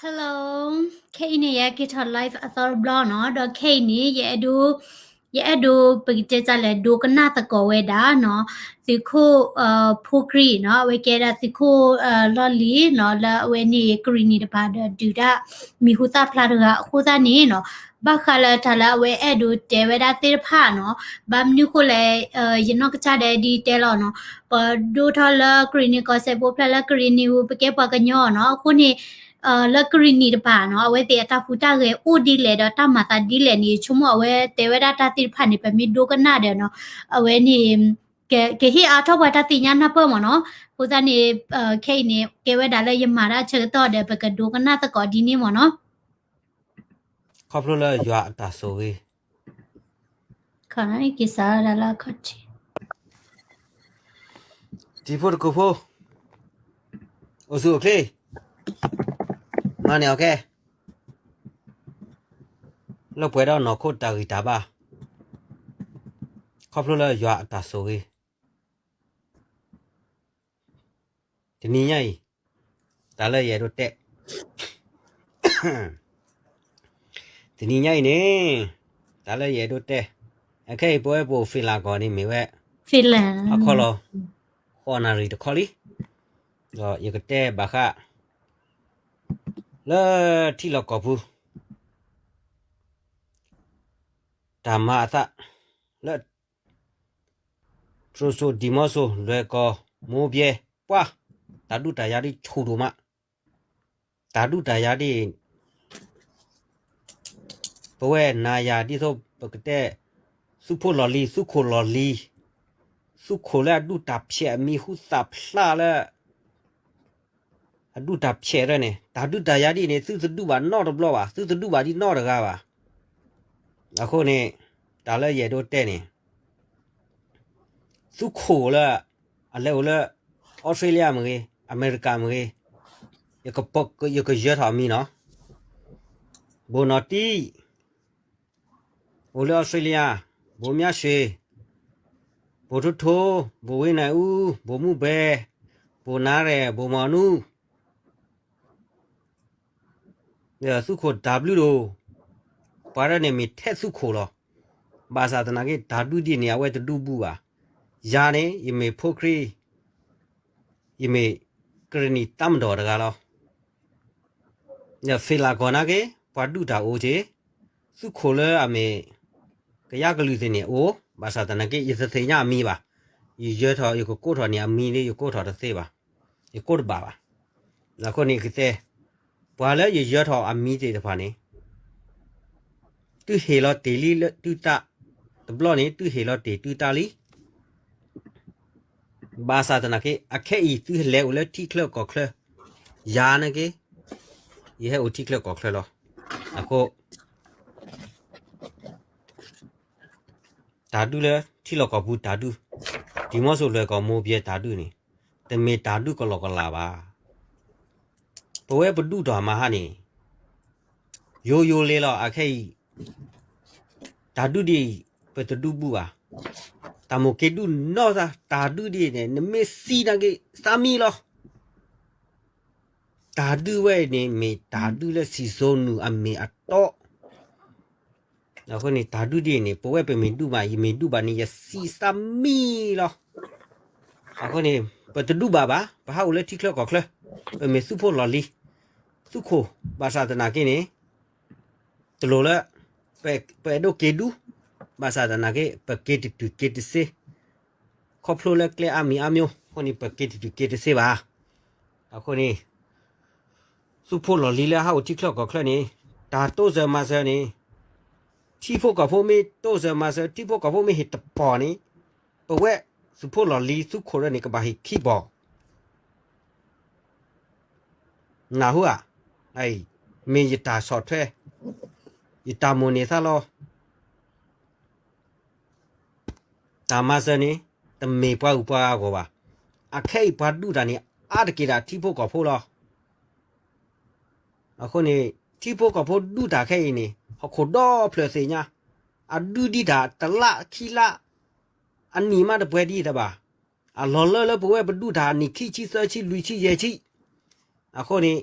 Hello, ခဲအံၤန့ၣ် ယဟဲက့ၤထီၣ် live အသီတဘျီနီၤ, ဒီးခဲအံၤန့ၣ် ယအဲၣ်ဒိး ယအဲၣ်ဒိးပကတဲတၢ်လဲၣ် ဒိကနၣ်သကိးဝဲဒၣ်နီၤ, သုးခိၣ် ဖိကြံနီၤ, အဝဲကဲဒၣ်သုးခိၣ် လီၢ်လံၤနီၤ, လၢအဝဲန့ၣ်ကရံၣ်နံၤတပၤဒီးဒုးတၢ်မံၤဟူသၣ်ဖျါတဂၤအဃိသတးန့ၣ်နီၤ, ဘၣ်ဃးလၢတၢ်လၢအဝဲအဲၣ်ဒိးတဲဝဲဒၣ်သ့ၣ်တဖၣ်နီၤ, ဘၣ်မနုၤဃိလဲၣ်, ယနီၢ်ကစၢ်ဒီးဒ်တဲလီၤနီၤ, ပဒိၣ်ထီၣ်လၢကရံၣ်နံၤကီၢ်စဲၣ် ပအိၣ်ဖျဲၣ်လၢကရံၣ်နံၤပူၤ ပကဲပှၤကညီနီၤ, အဃိန့ၣ် လၢကရံၣ်နံၤတပၤနီၤ, အဝဲသ့ၣ်အတၢ်ဟူးတၢ်ဂဲၤအိၣ်ဒ်လဲၣ်ဒီးတၢ်မၤသးဒ်လဲၣ်န့ၣ် ဆိကမိၣ်အဝဲတဲဝဲဒၣ်တၢ်သ့ၣ်တဖၣ်န့ၣ် ပမ့ၢ်ဒိကနၣ်ဒီးနီၤ, အဝဲန့ၣ် ကဟ့ၣ်အါထီၣ်ပှၤတၢ်သ့ၣ်ညါနၢ်ပၢၢ်မ့ၢ်နီၤ, အဃိသတးန့ၣ် ခဲအံၤန့ၣ် ကဲဝဲဒၣ်လၢယမၤတၢ်ဆၢကတီၢ်ဒီး ပကဒိကနၣ်သကိးဒ်န့ၣ်မ့ၢ်နီၤ. ခီဖျိလၢယွၤအတၢ်ဆိၣ်ဂ့ၤ ကစးဝဲဒၣ်လၢအခီၣ်ထံး တံၤဖိတကိးဖိ, အိၣ်ဆူၣ်အိၣ်ချ့, မၤန့ၢ်အီၤခဲ, လၢပှဲၤဒီးနီၢ်ခိတၢ်ဂံၢ်တၢ်ဘါ, ခီဖျိလၢယွၤအတၢ်ဆိၣ်ဂ့ၤ, တနံၤညါအံၤ, တၢ်လၢယအဲၣ်ဒိးတဲ တနံၤညါအံၤန့ၣ်, တၢ်လၢယအဲၣ်ဒိးတဲ, အခဲအံၤပဝဲပအိၣ် Finland ကီၢ်န့ၣ်မ့ၢ်ဝဲ အခီၣ်လီၤ ဃိးနၣ်ရံၣ်တခီလံ, ဒီးယကတဲဘၣ်ဃး လၢထံလီၢ်ကီၢ်ပူၤ တၢ်မၤအသး လၢ တြိၤစိၤဒံၣ်မီၤစိၤ လွဲၢ်ကီၢ် မိၢ်ဘဲ ပှၤ တၢ်ဒုးတၢ်ယၤဒ်ဆူၣ်ဒိၣ်မး, တၢ်ဒုးတၢ်ယၤဒ် ပဝဲနၤယၤဒ်သိးပကတဲ သုးဖိလီၢ်လံၤ သုးခိၣ်လီၢ်လံၤ, သုးခိၣ်လၢအဒုးတၢ်ဖျဲး အမံၤဟူသၣ်ဖျါလၢ အဒုးတၢ်ဖျဲးရၢန့ၣ် တၢ်ဒုးတၢ်ယၤဒ်န့ၣ် သုတဒုးဘၣ်နီတဘျီဘၣ်, သုတဒုးဘၣ်ဒ်နီတဂၤဘၣ်. အဃိန့ၣ် တၢ်လၢယအဲၣ်ဒိးတဲန့ၣ် သုးခိၣ်လၢ အလဲၤအိၣ်လၢ အီစထြ့လယါမ့ၢ်ဂ့ၤ, အမဲရကၤမ့ၢ်ဂ့ၤ, ယကယၢၤထီၣ်အမံၤနီၤ, ဘိၣ်နီၢ်တံၢ် အိၣ်လၢအီစထြ့လယါ, ဘိၣ်မၠါရွှ့ၣ်, ဘိၣ်ထိထိ, ဘိၣ်ဝ့နၢၣ်အူ, ဘိၣ်မူဘဲ, ဘိၣ်နါရဲၣ်, ဘိၣ်မီၢ်နူ, သုးခိၣ်တၢ်ဘျုးဒိၣ်, ပှၤရၢန့ၣ်မ့ၢ်ထဲသုးခိၣ်လီၤ. ဘၣ်ဆၣ်သနာ်က့ တၢ်ဒုးဒ်န့ၣ် အဝဲတဒုးဘူးဘၣ်. ယၤန့ၣ် ယမ့ၢ်ဖိခရံာ်, ယမ့ၢ်ကရ့ၣ်နံၣ်တၢ်မၤဒီးတဂၤလီၤ. ဖ့လးကီၢ်နာ်က့ ပှၤဒုးတၢ်အိၣ်က့ၤ, သုးခိၣ်လၢအမ့ၢ် ကယါကလုာ်သ့ၣ်န့ၣ်အိၣ်, ဘၣ်ဆၣ်သနာ်က့ ယတသ့ၣ်ညါအမံၤဘၣ်. ယယၢၤထီၣ် ယကကိးထီၣ်န့ၣ်အမံၤလၢယကိးထီၣ်တသ့ဘၣ်, ယကိးတဘၣ်ဘၣ်. အဃိန့ၣ်ကတဲ, ပှၤလၢယယၢၤထီၣ်အမံၤသ့ၣ်တဖၣ်န့ၣ် သုဟ့ၣ်လီၤတ့ၢ်လံလၢသုတၢ်, တဘျီန့ၣ် သုဟ့ၣ်လီၤတ့ၢ်သုတၢ်လံ. ဘၣ်ဆၣ်သနာ်က့ အခဲအံၤသုဟဲလဲၤအိၣ်လၢထံချၢကီၢ်ချၢ, ယၤနာ်က့ ယဟဲအိၣ်ထံချၢကီၢ်ချၢလီၤ. အဃိ တၢ်ဒုးလၢထံလီၢ်ကီၢ်ပူၤတၢ်ဒုး, ဒံၣ်မီၤစိၤလွဲၢ်ကီၢ်မိၢ်ဘဲတၢ်ဒုးန့ၣ် တမ့ၢ်တၢ်ဒုးကလီကလီဘၣ်. ပဝဲပဒုးထီၣ်မဟါန့ၣ် ယိယိလ့လီၤ. အခဲအံၤ တၢ်ဒုးဒ်အံၤ ပတဒုးဘူးဘၣ်. တၢ်မိၣ်က့ၤဒုးနီၢ်သး တၢ်ဒုးဒ်အံၤန့ၣ် နမ့ၢ်စံးနာ်က့ သးမံလီၤ. တၢ်ဒုးဝဲအံၤန့ၣ် မ့ၢ်တၢ်ဒုးလၢစံၣ်စိၤနုာ်အမ့ၢ်အတီ. အဃိန့ၣ် တၢ်ဒုးဒ်အံၤန့ၣ် ပဝဲပမ့ၢ်ဒုးဘၣ် ယမ့ၢ်ဒုးဘၣ်န့ၣ် ယစံးသးမံလီၤ. အဃိန့ၣ် ပတဒုးဘၣ်ဘၣ်, ပဟးအိၣ်လၢထံချၢကီၢ်ချၢ, ပမ့ၢ်သုးဖိလီၢ်လံၤ, သုးခိၣ်, ဘၣ်ဆၣ်သနာ်က့န့ၣ် တလိၣ်လၢ ပအဲၣ်ဒိးက့ၤဒုး, ဘၣ်ဆၣ်သနာ်က့ ပက့ၤတတုၤက့ၤတစ့, ခီဖျိလၢကျဲအါမံၤအါမျိၤအဃိန့ၣ် ပက့ၤတတုၤက့ၤတစ့ဘၣ်. အဃိန့ၣ် သုးဖိလီၢ်လံၤလၢဟးအိၣ်ထံချၢကီၢ်ချၢန့ၣ် တၢ်တိစၢၤမၤစၢၤန့ၣ် ထံဖိကီၢ်ဖိမ့ၢ်တိစၢၤမၤစၢၤ ထံဖိကီၢ်ဖိမ့ၢ်ဟ့ၣ်တပီၢ်န့ၣ် ပဝဲသုးဖိလီၢ်လံၤသုးခိၣ်ရၢန့ၣ် ကဘၣ်ဟ့ၣ်ခံပီၢ်. နၢ်ဟူဧါ. မ့ၢ်ယတၢ်ဆီၣ်ထွဲ ယတၢ်မိၣ်န့ၢ်သးလီၤ. တၢ်မၤစၢၤန့ၣ် တမ့ၢ်ပှၤဂုၤပှၤဂၤအဂီၢ်ဘၣ်. အခဲအံၤပှၤဒုးတၢ်န့ၣ် အါတက့ၢ်ဒၣ်ထံဖိကီၢ်ဖိလီၤ. အဃိန့ၣ် ထံဖိကီၢ်ဖိဒုးတၢ်ခဲအံၤန့ၣ် ဟီၣ်ခိၣ်ဒီဖျၢၣ်သ့ၣ်ညါ, အဒုးဒံးတၢ်တလါခံလါ အနံၣ်မးတပှဲၤဒံးတဘၣ်. အလီၢ်လၢလၢပဝဲပဒုးတၢ်နံၣ်ခံဆံသၢဆံလွံၢ်ဆံယဲၢ်ဆံ. အဃိန့ၣ်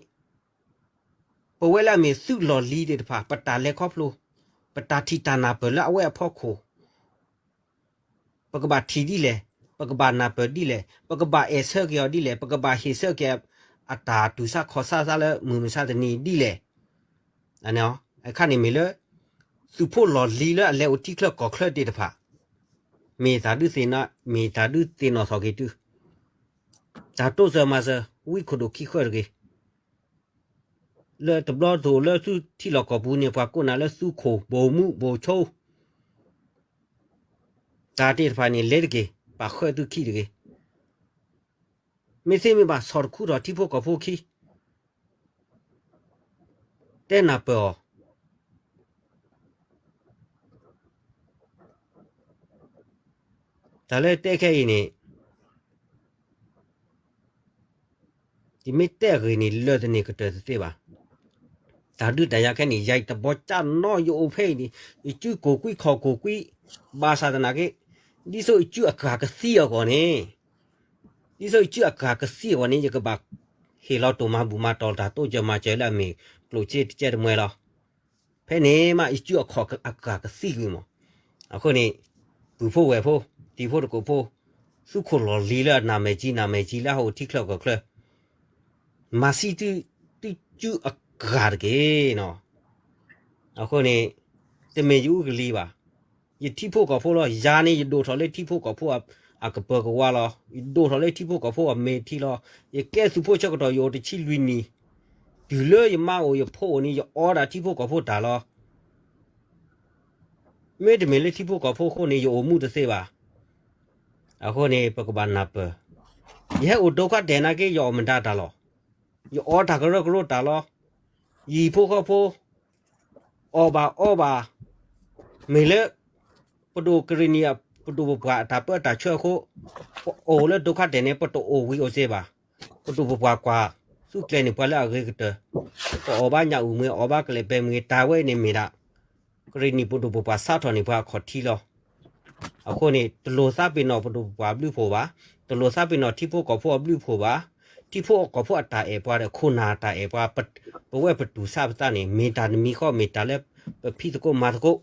ပဝဲလၢအမ့ၢ်သုးလီၢ်လံၤသ့ၣ်တဖၣ် ပတၢ်လဲၤခီဖျိ, ပတၢ်ထံၣ်တၢ်နၢ်ပၢၢ်လၢအဝဲအဖီခိၣ် ပကဘၣ်ထံၣ်ဒ်လဲၣ်, ပကဘၣ်နၢ်ပၢၢ်ဒ်လဲၣ်, ပကဘၣ်အဲၣ်ဆၢက့ၤအီၤဒ်လဲၣ်, ပကဘၣ်ဟ့ၣ်ဆၢက့ၤအတၢ်တူၢ်ဆါခီၣ်ဆါသးလၢမုၢ်မဆါတနံၤဒ်လဲၣ်. အခါန့ၣ်မ့ၢ်လၢ သုးဖိလီၢ်လံၤလၢအလဲၤအိၣ်ထံချၢကီၢ်ချၢသ့ၣ်တဖၣ် မ့ၢ်တၢ်ဒုးသ့ၣ်နီၣ်, မ့ၢ်တၢ်ဒုးသ့ၣ်နီၣ်ထီၣ်က့ၤသု, တၢ်တိစၢၤမၤစၢၤ ဝံခိၣ်ဒိၣ်ခံဃၢတဂ့ၤ. လၢတဘျီတအိၣ်လၢသုထံလီၢ်ကီၢ်ပူၤန့ၣ် ပှၤကိးနၤလၢသုးခိၣ် ဗိုလ်မှူး ဗိုလ်ချုပ် တၢ်သ့ၣ်တဖၣ်န့ၣ် လဲၤတက့ၢ်, ပာ်ဃၢသုခံတဂ့ၤ. မ့ၢ်သ့မ့ၢ်ဘၣ် ဆီၣ်တခူထီၣ်ထံဖိကီၢ်ဖိခံ, တဲနၢ်ပၢၢ်အီၤ. တၢ်လၢတဲခဲအံၤန့ၣ် ယမ့ၢ်တဲအဂ့ၢ်န့ၣ် လၢာ်သန့ၣ်ကတၢၢ်တသ့ဘၣ်. တၢ်ဒုးတၢ်ယၤခဲန့ၣ် ယၤအံၤတဘီကၢ်နီၣ် ယအိၣ်ဖဲအံၤန့ၣ် ယစုကိၢ်ကွံာ်ခီၣ်ကိၢ်ကွံာ်, ဘၣ်ဆၣ်သနာ်က့ ဒ်သိးယစုအကၤကသံအဂီၢ်န့ၣ်, ဒ်သိးယစုအကၤကသံအဂီၢ်န့ၣ် ယကဘၣ်ဟ့ၣ်လီၤတိၢ်မၤဘူၣ်မၤတီၢ်တၢ်တိစၢၤမၤစၢၤလၢအမ့ၢ်ကျိၣ်စ့တကဲတမှဲလီၤ. ဖဲန့ၣ်မး ယစုအခီၣ်အကၤကသံကွံာ်မး. အဃိန့ၣ် ပုၢ်ဖိဝဲၢ်ဖိ, တံၤဖိတကိးဖိ, သုးခိၣ်လီၢ်လံၤလၢအနၢ်မဲာ်ကံ နၢ်မဲာ်ကံလၢဟဲအိၣ်ထံချၢကီၢ်ချၢ မၤဆံ သုစုအကၤတက့ၢ်နီၤ. အဃိန့ၣ် တမ့ၢ်ယအူကလံၤဘၣ်. ယထံဖိကီၢ်ဖိလီၤ. ယၤန့ၣ် ယဒိၣ်ထီၣ်လၢထံဖိကီၢ်ဖိအကပၢၤကဝါလီၤ. ယဒိၣ်ထီၣ်လၢထံဖိကီၢ်ဖိအမဲာ်ထံလီၤ. ယကဲသုးဖိဆၢကတီၢ် ယအိၣ်တဆံလွံၢ်နံၣ်, တုၤလၢယမါအိၣ်ယဖိအိၣ်န့ၣ် ယအီဒၣ်ထံဖိကီၢ်ဖိတၢ်လီၤ. မ့တမ့ၢ်လၢထံဖိကီၢ်ဖိအဃိန့ၣ် ယအိၣ်မူတသ့ဘၣ်. အဃိန့ၣ် ပကဘၣ်နၢ်ပၢၢ်. ယဟဲအိၣ်ဒိခါတဲာ်နာ်က့ ယအီၣ်မတၤတၢ်လီၤ. ယအီတၢ်ကရၢကရိတၢ်လီၤ. ယဟံၣ်ဖိဃီဖိ အီၣ်ဘၣ်အီဘၣ်, မ့ၢ်လၢ ပဒိၣ်ကရ့ၣ်နံၣ် ပဒိၣ်ပပှၢ်အတၢ်ပၢတၢ်ဆှၢအဃိ, ပအိၣ်လၢဒိခါတဲာ်န့ၣ် ပတအိၣ်ဝံၤအိၣ်စ့ဘၣ်. ပဒိၣ်ပပှၢ်ကွၢ် သူကျဲၤန့ၢ်ပှၤလၢအဂ့ၤကတၢၢ်, ပအီၣ်ဘၣ်ညၣ်အုၣ်မ့ၢ် အီၣ်ဘၣ်ကလဲၤပဲမ့ၢ် တၢ်ဝဲန့ၣ်မ့ၢ်ဒၣ် ကရ့ၣ်နံၣ်ပဒိၣ်ပပှၢ်စးထီၣ်န့ၢ်ပှၤအခီၣ်ထံးလီၤ. အဃိန့ၣ် တလိၣ်သးပ့ၤနီၣ်ပဒိၣ်ပပှၢ်အဘျုးဖှိၣ်ဘၣ်, တလိၣ်သးပ့ၤနီၣ်ထံဖိကီၢ်ဖိအဘျုးဖှိၣ်ဘၣ်, ထံဖိကီၢ်ဖိအတၢ်အဲၣ်ပှၤဒီး ခိၣ်နၢ်တၢ်အဲၣ်ပှၤ, ပဝဲပတူၢ်ဆါပသးန့ၣ် မ့ၢ်တၢ်တမံၤဃီ မ့ၢ်တၢ်လၢပဖံးသကိးမၤသကိး.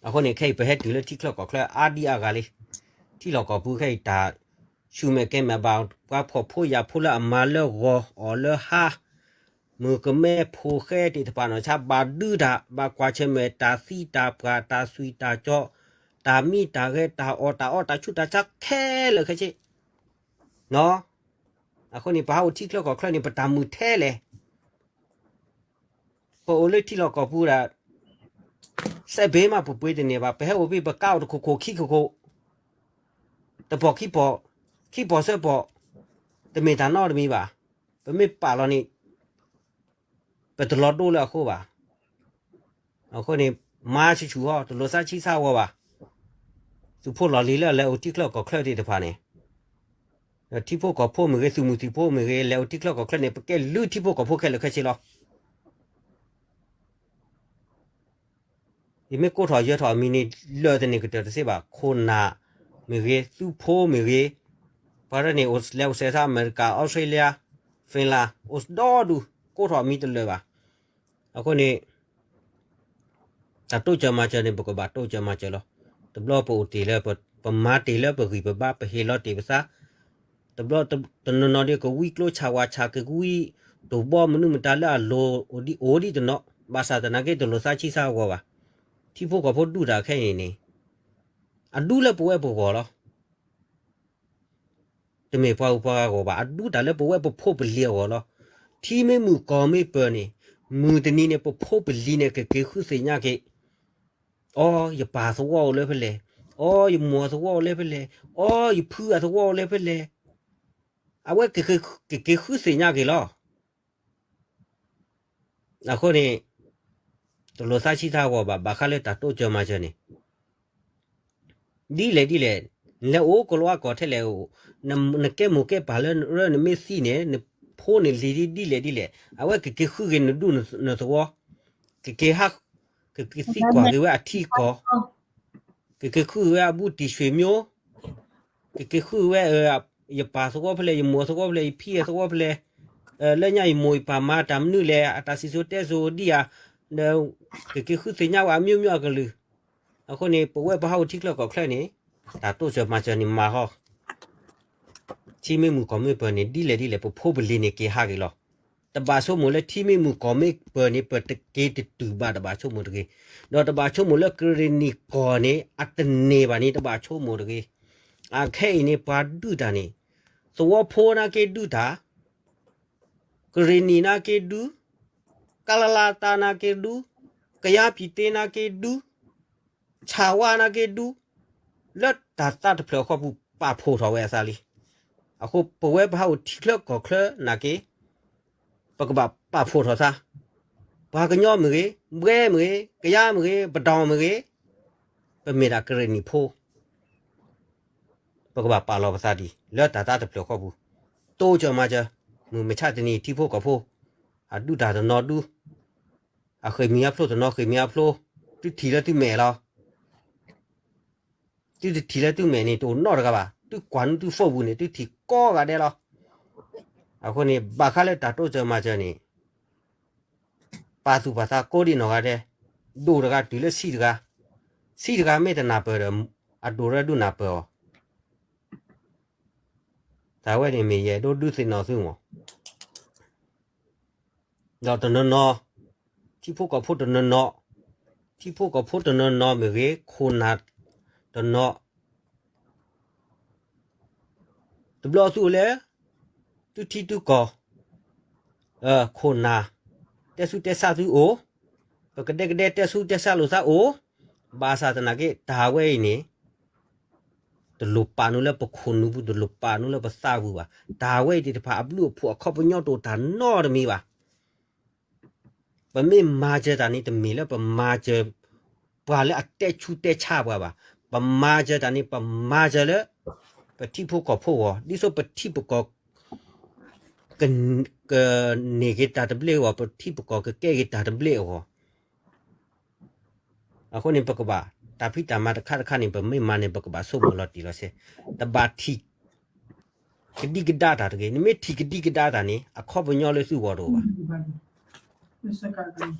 အဃိန့ၣ် ခဲအံၤပဟဲတုၤလၢထံချၢကီၢ်ချၢအါဒံအါဂၤလံ. ထံလီၢ်ကီၢ်ပူၤခဲအံၤ တၢ်ဆူၣ်မဲာ်ကဲမဲာ်ဘၣ် ပှၤဖှီၣ်ဖိယာ်ဖိလၢအမၤလၢဂီၤအီၣ်လၢဟါ, မုၣ်ကမဲဖိဃဲသ့ၣ်တဖၣ်နီၢ်ဆါ ဘၣ်ဒုးတၢ် ဘၣ်ကွၢ်ဆၢၣ်မဲာ်တၢ်သံတၢ်ပှၢ် တၢ်သွံၣ်တၢ်ကၠီ, တၢ်မံတၢ်ဂဲၤ တၢ်အီၣ်တၢ်အီ တၢ်ဆူးတၢ်ဆါခဲလၢာ်ခဲဆ့ နီၤ. အဃိန့ၣ် ပဟးအိၣ်ထံချၢကီၢ်ချၢန့ၣ် ပတၢ်မုာ်ထဲလဲၣ်. ပအိၣ်လၢထံလီၢ်ကီၢ်ပူၤဒၣ် စဲးဘ့ၣ်မး ပပှ့ၤတန့ၢ်ဘၣ်. ပဟဲအိၣ်ဖဲ ပကါအိၣ်တခိၣ်ခိၣ်ခံခိၣ်ခိၣ်, တပီၢ်ခံပီၢ်, ခံပီၢ်သၢပီၢ်, တမ့ၢ်တၢ်နီတမံၤဘၣ်. ပမ့ၢ်ပာ်လီၤန့ၣ် ပတလီၤဒိလၢအဃိဘၣ်. အဃိန့ၣ် မၤဆူၣ်ဆူၣ်ဟီ တလိၣ်သးဆံးဆါဂီၤဘၣ်. သုးဖိလီၢ်လံၤလၢအလဲၤအိၣ်ထံချၢကီၢ်ချၢသ့ၣ်တဖၣ်န့ၣ်, ဒီးထံဖိကီၢ်ဖိမ့ၢ်ဂ့ၤ သုးမုၢ်သံၣ်ဖိမ့ၢ်ဂ့ၤ လဲၤအိၣ်ထံချၢကီၢ်ချၢန့ၣ် ပကဲလုၢ်ထံဖိကီၢ်ဖိခဲလၢာ်ခဲဆ့လီၤ. ယမ့ၢ်ကိးထီၣ်ယၢၤထီၣ်အမံၤန့ၣ် လၢာ်သန့ၣ်ကတၢၢ်တသ့ဘၣ်. ခိၣ်နၢ်မ့ၢ်ဂ့ၤ သုးဖိမ့ၢ်ဂ့ၤ, ပှၤတဖၣ်န့ၣ် အိၣ်လဲၤအိၣ်စဲးဆါ အမဲရကၤ, အီစထြ့လယါ, Finland, အိၣ်ဒီဒူၣ် ကိးထီၣ်အမံၤတလၢာ်ဘၣ်. အဃိန့ၣ် တၢ်တိစၢၤမၤစၢၤန့ၣ် ပကဘၣ်တိစၢၤမၤစၢၤလီၤ. တဘျီပအိၣ်တ့ၢ်လၢ ပမၤတ့ၢ်လၢပဂံၢ်ပဘါ ပဟ့ၣ်လီၤတ့ၢ်ပသး, တဘျီတနီၤနီၤဒီး ကဝံကျိဆၣ်ဝါဆၣ် ကဝံတဘီမနုၤမတၤလၢအလိၤ အိၣ်ဒံးတနီၤ, ဘၣ်ဆၣ်သနာ်က့ တလိၣ်သးဆံးဆါဂီၤဘၣ်. ထံဖိကီၢ်ဖိဒူတၢ်ခဲအံၤန့ၣ် အဒူလၢပဝဲပဂီၢ်လီၤ. တမ့ၢ်ပှၤဂုၤပှၤဂၤအဂီၢ်ဘၣ်, အဒူတၢ်လၢပဝဲပဖိပလံၤအဂီၢ်လီၤ. ထံမ့ၢ်မုာ်ကီၢ်မ့ၢ်ပၢၤန့ၣ်, မုၢ်တနံၤန့ၣ် ပဖိပလံၤန့ၣ် ကက့ၤဃုသ့ၣ်ညါက့ၤ, အီ, ယပၢ်သဝီအိၣ်လၢဖဲလဲၣ်, အီ, ယမိၢ်သဝီအိၣ်လၢဖဲလဲၣ်, အီ, ယဖုအသဝီအိၣ်လၢဖဲလဲၣ်, အဝဲကက့ၤဃုသ့ၣ်ညါက့ၤလီၤ. အဃိန့ၣ် တလိၣ်သးဆံးသးဂီၤဘၣ်, ဘၣ်ဃးလၢတၢ်တိစၢၤမၤစၢၤန့ၣ် ဒ်လဲၣ်ဒ်လဲၣ်, နလဲၤအိၣ်ကလီအကီၢ်ထဲလဲၣ်, နကဲမိၢ်ကဲပၢ်လၢ နမ့ၢ်သံန့ၣ် နဖိန့ၣ်လံၤဒ်လဲၣ်ဒ်လဲၣ်, အဝဲကက့ၤဃုက့ၤနဒူၣ်နသဝီ, ကက့ၤဟး, ကက့ၤသံကွၢ်က့ၤဝဲအထံအကီၢ်, ကက့ၤဃုက့ၤဝဲအဘူးတံၢ်ဆွေမျိုး, ကက့ၤဃုက့ၤဝဲ ယပၢ်သဝီဖဲလဲၣ်, ယမိၢ်သဝီဖဲလဲၣ်, ယဖံအသဝီဖဲလဲၣ်, လၢညါအံၤမိၢ်အံၤပၢ်မၤတၢ်မနုၤလဲၣ် အတၢ်စံၣ်စိၤတဲစိၤဒ်ဧါ, ဒီးကက့ၤဃုသ့ၣ်ညါဝဲအမျိုးမျိုးအကလုာ်, အဃိန့ၣ် ပဝဲပှၤဟးအိၣ်ထံချၢကီၢ်ချၢန့ၣ် တၢ်တိစၢၤမၤစၢၤန့ၣ်မၤဟီ ထံမ့ၢ်မုာ်ကီၢ်မ့ၢ်ပၢၤန့ၣ် ဒ်လဲၣ်ဒ်လဲၣ် ပဖိပလံၤန့ၣ်က့ၤဟးက့ၤလီၤ. တဘၣ်ဆိကမိၣ်လၢထံမ့ၢ်မုာ်ကီၢ်မ့ၢ်ပၢၤန့ၣ် ပတက့ၤတတုၤဘၣ်တဘၣ်ဆိကမိၣ်တဂ့ၤ. ဒီးတဘၣ်ဆိကမိၣ်လၢကရ့ၣ်နံၣ်ကီၢ်န့ၣ် အတန့ၢ်ဘၣ်န့ၣ် တဘၣ်ဆိကမိၣ်တဂ့ၤ. အခဲအံၤန့ၣ် ပှၤဒုးတၢ်န့ၣ် သဝီဖိနာ်က့ဒုးတၢ်, ကရ့ၣ်နံၣ်နာ်က့ဒုး, ကလလတၢ်နာ်က့ဒုး, ကယါပံၣ်တ့နာ်က့ဒုး, ဆၣ်ဝါနာ်က့ဒုး, လၢတၢ်သးတဖျၢၣ်ဃီပူၤ ပာ်ဖှိၣ်ထီၣ်ဝဲအသးလံ. အဃိပဝဲပဟးအိၣ်ထံချၢကီၢ်ချၢနာ်က့ ပကဘၣ်ပာ်ဖှိၣ်ထီၣ်သး, ပှၤကညီမ့ၢ်ဂ့ၤ, ဘှဲမ့ၢ်ဂ့ၤ, ကယါမ့ၢ်ဂ့ၤ, ပဒီၣ်မ့ၢ်ဂ့ၤ, ပမ့ၢ်ဒၣ်ကရ့ၣ်နံၣ်ဖိ ပကဘၣ်ပာ်လီၤပသးဒ်လၢတၢ်သးတဖျၢၣ်ဃီပူၤ, တိစၢၤမၤစၢၤ, မုၢ်မဆါတနံၤထံဖိကီၢ်ဖိ, အဒုးတၢ်တနီၤဒုး, အဃ့ၢ်မံၤအဖျိတနီၤဃ့ၢ်မံၤအဖျိ, သုထံၣ်လၢသုမဲာ်လီၤ. သုတထံၣ်လၢသုမဲာ်န့ၣ် တအိၣ်နီတဂၤဘၣ်, သုကွၢ်နုာ်သုဖိပူၤန့ၣ် သုထံၣ်ကိးဂၤဒဲးလီၤ. အဃိန့ၣ် ဘၣ်ဃးလၢတၢ်တိစၢၤမၤစၢၤန့ၣ် ပာ်သူၣ်ပာ်သးကိးဒံနီၢ်ဂၤဒဲး, ဒိၣ်တဂၤတုၤလၢဆံးတဂၤ, ဆံးတဂၤမ့ၢ်တနၢ်ပၢၢ်ဒီး အဒိၣ်တဂၤဒုးနၢ်ပၢၢ်အီၤ, တၢ်ဝဲန့ၣ်မ့ၢ်ယအဲၣ်ဒိးဒုးသ့ၣ်နီၣ်သုမး. ဒီးတနီၤနီၤ, ထံဖိကီၢ်ဖိတနီၤနီၤ, ထံဖိကီၢ်ဖိတနီၤနီၤမ့ၢ်ဂ့ၤ, ခိၣ်နၢ်တနီၤ, တဘျီသုအိၣ်လၢ သုထံသုကီၢ်, ခိၣ်နၢ်, တဲဆူတဲဆါသုအိၣ်, ပကဒဲကဒဲတဲဆူတဲဆါလိာ်သးအိၣ်, ဘၣ်ဆၣ်သနာ်က့ တၢ်ဝဲအံၤန့ၣ် တလိၣ်ပာ်နုာ်လၢပခိၣ်နူာ်ပူၤ, တလိၣ်ပာ်နုာ်လၢပသးပူၤဘၣ်. တၢ်ဝဲအံၤသ့ၣ်တဖၣ်အဘျုးအဖှိၣ်အခီပညီတအိၣ်တၢ်နီတမံၤဘၣ်. ပမ့ၢ်မၤစၢၤတၢ်န့ၣ် တမ့ၢ်လၢပမၤစၢၤ ပှၤလၢအတဲဆူတဲဆါပှၤဘၣ်. ပမၤစၢၤတၢ်န့ၣ် ပမၤစၢၤလၢ ပထံဖိကီၢ်ဖိအဂီၢ်, ဒ်သိးပထံပကီၢ် က ကန့ၢ်က့ၤတၢ်တဘျ့အဂီၢ်, ပထံပကီၢ်ကကဲက့ၤတၢ်တဘျ့အဂီၢ်. အဃိန့ၣ် ပကဘၣ် တၢ်ဖံးတၢ်မၤတခါတခါန့ၣ် ပမ့ၢ်မၤန့ၣ် ပကဘၣ်ဆိကမိၣ်လီၤတံၢ်လီၤဆဲး, တဘၣ်ထံၣ်ကဒံကဒါတၢ်တဂ့ၤ. နမ့ၢ်ထံၣ်ကဒံကဒါတၢ်န့ၣ် အခီပညီလၢသုဂီၢ်တအိၣ်ဘၣ်.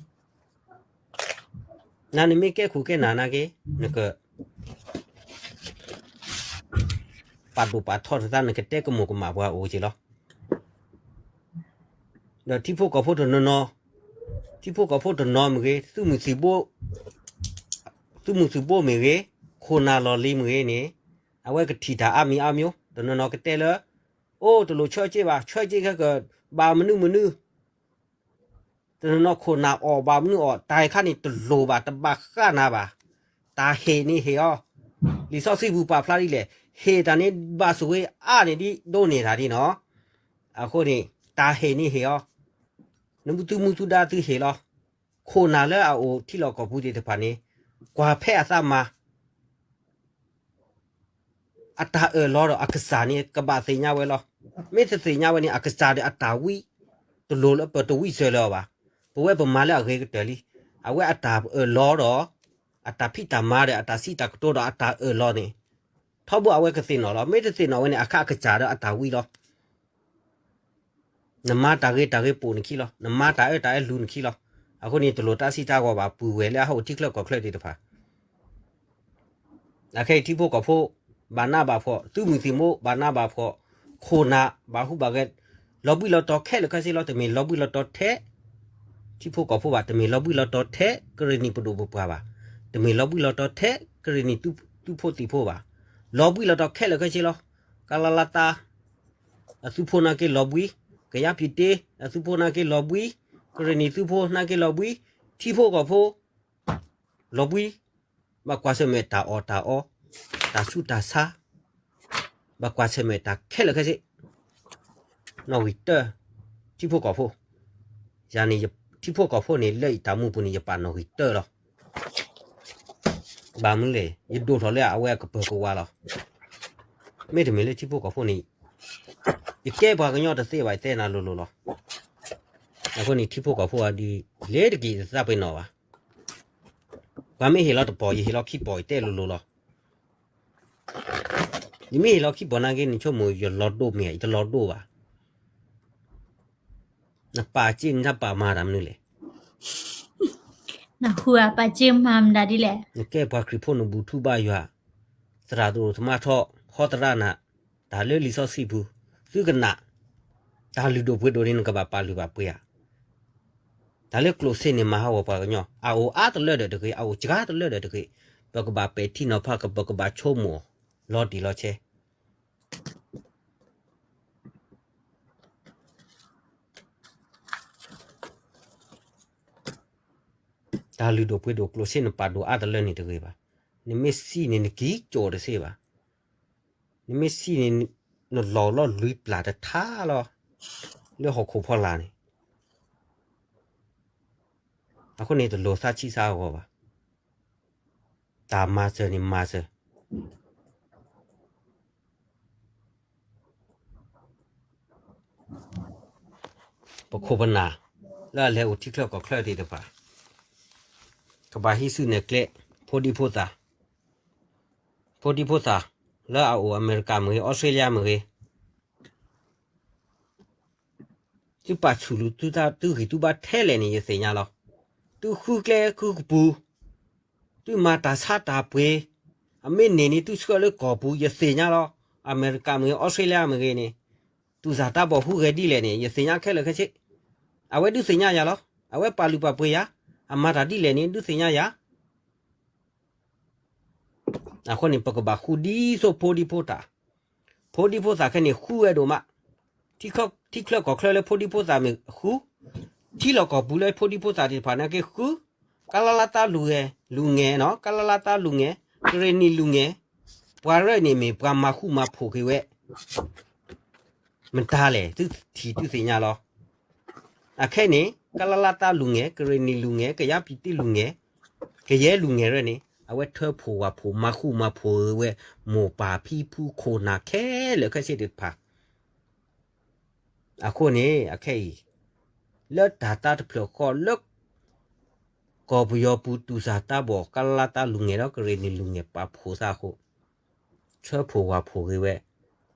နၤနမ့ၢ်ကဲခိၣ်ကဲနၢ်နာ်က့ နက ပာ်ဒိၣ်ပာ်ထီတသး နကတဲကမိၣ်ကမၣ်ပှၤအိၣ်က့ၤလီၤ. ဒီးထံဖိကီၢ်ဖိတနီၤနီၤ, ထံဖိကီၢ်ဖိတနီၤမ့ၢ်ဂ့ၤ, သုးမုၢ်သံၣ်ဘိ, သုးမုၢ်သံၣ်ဘိမ့ၢ်ဂ့ၤ, ခိၣ်နၢ်လီၢ်လံၤမ့ၢ်ဂ့ၤန့ၣ်, အဝဲကထံၣ်တၢ်အါမံၤအါမျိုး, တနီၤနီၤကတဲလၢ အိၣ်တလိၣ်ဆၢက့ဘၣ်, ဆၢက့ခဲကဘၣ်မနုၤမနုၤ တနီၤနီၤခိၣ်နၢ်အီၣ်ဘၣ်မနုၤအီၣ်, တၢ်အံၤခါန့ၣ်တလိၣ်ဘၣ်, တဘၣ်ဃးနၤဘၣ်. တၢ်ဟ့ၣ်န့ၣ်ဟ့ၣ်အီၤ, လံာ်စီဆှံပူၤပာ်ဖျါဒ်လဲၣ်, ဟ့ၣ်တၢ်န့ၣ်ဘၣ်ဆိၣ်ဂ့ၤအါန့ၢ်ဒ်ဒိးန့ၢ်တၢ်ဒ်နီၤ. အဃိန့ၣ် တၢ်ဟ့ၣ်န့ၣ်ဟ့ၣ်အီၤ, နသုမူသုဒါသုဟ့ၣ်လီၤ. ခိၣ်နၢ်လၢအအိၣ်ထံလီၢ်ကီၢ်ပူၤသ့ၣ်တဖၣ်န့ၣ် ကွၢ်ဖဲအသးမၤ အတၢ်အၢၣ်လီၤဒီးအကစၢ်န့ၣ် ကဘၣ်သ့ၣ်ညါဝဲလီၤ. မ့ၢ်တသ့ၣ်ညါဝဲန့ၣ် အကစၢ်ဒီးအတၢ်ဝံ, တလိၣ်လၢပတဝံစၢၤလၢၤအီၤဘၣ်. ပဝဲပမၤလၢအဂ့ၤကတၢၢ်လံ. အဝဲအတၢ်အၢၣ်လီၤဒီး အတၢ်ဖံးတၢ်မၤဒီး အတၢ်စံးတၢ်ကတိၤဒီးအတၢ်အၢၣ်လီၤန့ၣ် ထီဘိအဝဲကသ့ၣ်နီၣ်လီၤ. မ့ၢ်တသ့ၣ်နီၣ်ဝဲန့ၣ် အခါအကစၢ်ဒီးအတၢ်ဝံလီၤ. နမၤတၢ်ဂ့ၤတၢ်ဂ့ၤပိာ်နခံလီၤ. နမၤတၢ်အၢတၢ်အၢလူၤနခံလီၤ. အဃိန့ၣ် တလိၣ်တၢ်စံးတၢ်ဂီၤဘၣ် ပုၢ်ဝဲၢ်လၢအဟးအိၣ်ထံချၢကီၢ်ချၢသ့ၣ်တဖၣ် အခဲအံၤထံဖိကီၢ်ဖိ ဘၣ်နးဘၣ်ဖှီၣ်, သုးမုၢ်သံၣ်ဘိ ဘၣ်နးဘၣ်ဖှီၣ်, ခိၣ်နၢ် ဘၣ်ဟူးဘၣ်ဂဲၤ, လီၤဘှံးလီၤတီၤခဲလၢာ်ခဲဆ့လီၤ. တမ့ၢ်လီၤဘှံးလီၤတီၤထဲ ထံဖိကီၢ်ဖိဘၣ်, တမ့ၢ်လီၤဘှံးလီၤတီၤထဲ ကရ့ၣ်နံၣ်ပဒိၣ်ပပှၢ်ဘၣ်, တမ့ၢ်လီၤဘှံးလီၤတီၤထဲ ကရ့ၣ်နံၣ်သုးဖိသံၣ်ဖိဘၣ်, လီၤဘှံးလီၤတီၤခဲလၢာ်ခဲဆ့လီၤ. ကလလတၢ် အသုးဖိနာ်က့လီၤဘှံး, ကယါပံၣ်တ့ အသုးဖိနာ်က့လီၤဘှံး, ကရ့ၣ်နံၣ်သုးဖိနာ်က့လီၤဘှံး, ထံဖိကီၢ်ဖိ လီၤဘှံး, ဘၣ်ကွၢ်ဆၢၣ်မဲာ်တၢ်အီၣ်တၢ်အီ, တၢ်ဆူးတၢ်ဆါ, ဘၣ်ကွၢ်ဆၢၣ်မဲာ်တၢ်ခဲလၢာ်ခဲဆ့, နီၣ်ဂံၢ်တၢ, ထံဖိကီၢ်ဖိ, ယၤန့ၣ် ထံဖိကီၢ်ဖိန့ၣ် လၢယတၢ်မူပူၤန့ၣ် ယပာ်နီၣ်ဂံၢ်တၢလီၤ. ဘၣ်မနုၤလဲၣ်, ယဒိၣ်ထီၣ်လၢအဝဲအကပၢၤကဝါလီၤ. မ့တမ့ၢ်လၢထံဖိကီၢ်ဖိန့ၣ် ယကဲပှၤကညီတသ့ဘၣ် ယတဲနၤလိၤလိၤလီၤ. အဃိန့ၣ် ထံဖိကီၢ်ဖိအဒုး လဲၤတက့ၤယသးပ့ၤနီၣ်ဘၣ်. ပှၤမ့ၢ်ဟ့ၣ်လီၤတပီၢ် ယဟ့ၣ်လီၤခံပီၢ် ယတဲလိၤလိၤလီၤ. ယမ့ၢ်ဟ့ၣ်လီၤခံပီၢ်နာ်က့ နဆိကမိၣ်ယလီၤဒိမ့ၢ်ဧါ ယတလီၤဒိဘၣ်. နပာ်စ့န့ၣ် နပာ်မၤတၢ်မနုၤလဲၣ်. နဟူဧါ ပာ်စ့မၤမတၤဒ်လဲၣ်. နကဲပှၤခရံာ်ဖိ နဘူၣ်ထူဘါယွၤ, သရၣ်သရိာ်သမါထီ, ဟီသရၣ်နၤ, တၢ်လၢလံာ်စီဆှံပူၤ, သုကနၣ်, တၢ်လုၢ်ဒိၣ်ပှ့ၤဒိၣ်န့ၣ် နကဘၣ်ပာ်လုၢ်ပာ်ပှ့ၤဧါ. တၢ်လၢကျိၣ်စ့န့ၣ် မၤဟးဂီၤပှၤကညီ, အအိၣ်အါတလၢဒီးတဂ့ၤ, အအိၣ်စှၤတလၢဒီးတဂ့ၤ, ပကဘၣ်ပဲာ်ထံနီၤဖး, ပကဘၣ်ဆိကမိၣ်, လီၤတံၢ်လီၤဆဲး တၢ်လုၢ်ဒိၣ်ပှ့ၤဒိၣ် ကျိၣ်စ့နပာ်ဒိၣ်အါတလၢန့ၣ်တဂ့ၤဘၣ်. နမ့ၢ်စံးန့ၣ် နကံကၠီၣ်တစ့ဘၣ်. နမ့ၢ်စံးန့ၣ် နလီၤလီၤလွံၢ်ပျၢ်တထါလီၤ, လၢဟီၣ်ခိၣ်ဖီလာ်န့ၣ်. အဃိန့ၣ် တလိၣ်သးဆံးသးဂီၤဘၣ်. တၢ်မၤစၢၤန့ၣ်မၤစၢၤ ပခိၣ်ပနၢ် လၢအလဲၤအိၣ်ထံချၢကီၢ်ချၢသ့ၣ်တဖၣ်, ကဘၣ်ဟံးစုနဲၣ်ကျဲ ဖိဒံဖိသၣ်, ဖိဒံဖိသၣ် လၢအအိၣ်အမဲရကၤမ့ၢ်ဂ့ၤ အီစထြ့လယါမ့ၢ်ဂ့ၤ, သုပာ်ဆူၣ်လူၤသုသး သုဂံၢ်သုဘါထဲလဲၣ်န့ၣ် ယသ့ၣ်ညါလီၤ. သုဃုကျဲဃုကပူၤ, သုမၤတၢ်ဆါတၢ်ပှ့ၤ, အမ့ၢ်န့ၢ်န့ၣ် သုဆှၢလၢကီၢ်ပူၤ ယသ့ၣ်ညါလီၤ. အမဲရကၤမ့ၢ်ဂ့ၤ အီစထြ့လယါမ့ၢ်ဂ့ၤန့ၣ် သူၣ်စၢ်တၢ်ဘီၣ်ဟူးဂဲၤဒ်လဲၣ်န့ၣ် ယသ့ၣ်ညါခဲလၢာ်ခဲဆ့, အဝဲဒုးသ့ၣ်ညါယၤလီၤ. အဝဲပာ်လုၢ်ပာ်ပှ့ၤယၤ, အမၤတၢ်ဒ်လဲၣ်န့ၣ် ဒုးသ့ၣ်ညါယၤ. အဃိန့ၣ် ပကဘၣ်ဃုဒ်သိးဖိဒံဖိသၣ်, ဖိဒံဖိသၣ်ခဲန့ၣ် ဃုဝဲဒိၣ်မး, ထံချၢကီၢ်ချၢလၢဖိဒံဖိသၣ်မ့ၢ်ဃု, ထံလီၢ်ကီၢ်ပူၤလၢဖိဒံဖိသၣ်သ့ၣ်တဖၣ်နာ်က့ဃု, ကလါလါတၢ်လူၤငဲၤ လူၤငဲၤနီၤ, ကလါလါတၢ်လူၤငဲၤ, ကရ့ၣ်နံၣ်လူၤငဲၤ, ပှၤရၢန့ၣ်မ့ၢ်ပှၤမၤဃူမၤဖိးက့ၤဝဲ မတၤလဲၣ် သုထံၣ်သုသ့ၣ်ညါလီၤ. အခဲန့ၣ် ကလါလါတၢ်လူၤငဲၤ, ကရ့ၣ်နံၣ်လူၤငဲၤ, ကယါပံၤတ့လူၤငဲၤ, ကယဲလူၤငဲၤရၢန့ၣ် အဝဲထၢဖှိၣ်ဝၣ်ဖှိၣ် မၤဃူမၤဖိးဝဲ မိၢ်ပၢ်ဖံဖုခိၣ်နၢ်ခဲလၢာ်ခဲဆ့သ့ၣ်တဖၣ်. အဃိန့ၣ် အခဲအံၤ လၢတၢ်တၢ်တဖျၢၣ်ဃီလၢ ကီၢ်ပယီၤပူၤ သူၣ်စၢ်တၢ်ဘီၣ် ကလါလါတၢ်လူၤငဲၤဒီး ကရ့ၣ်နံၣ်လူၤငဲၤ ပာ်ဖှိၣ်သးအဃိ ထၢဖှိၣ်ဝၣ်ဖှိၣ်ဂ့ၤဝဲ